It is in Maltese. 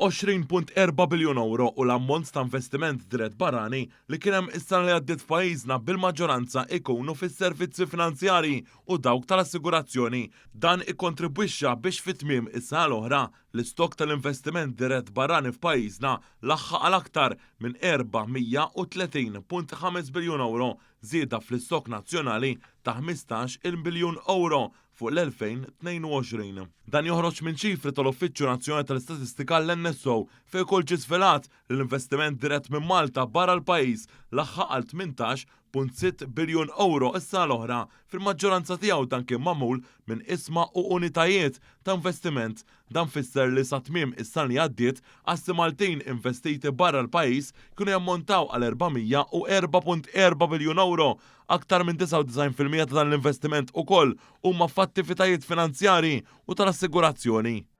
20.4 biljun ewro u l-ammont ta' investiment dirett barrani li kien hemm is-sena li għaddiet f'pajjiżna bil-maġġoranza ikunu fis-servizzi finanzjarji u dawk tal-assigurazzjoni. Dan ikkontribwixxa biex fi tmiem is-sena l-oħra l-istokk tal-investiment dirett barrani f'pajjiżna laħħaq għal aktar minn 430.5 biljun ewro, żieda fl-istokk nazzjonali ta' 15-il biljun ewro fuq l-2022. Dan joħroġ minn ċifri tal-Uffiċċju Nazzjonali tal-Istatistika l-NSO fejn ukoll ġie żvelat li l-investiment dirett minn Malta barra l-pajjiż laħħaq għal 18.6 biljun ewro s-sena l-oħra. Fil-maġġoranza tiegħu dan kien magħmul minn ishma u unitajiet ta' investiment. Dan fisser li sa tmiem is-sena li għaddiet, assi Maltin investiti barra l-pajjiż kienu jammontaw għal 404.4 biljun ewro. Aktar minn 99% ta' dan l-investiment ukoll huma f'attivitajiet finanzjarji u tal-assigurazzjoni.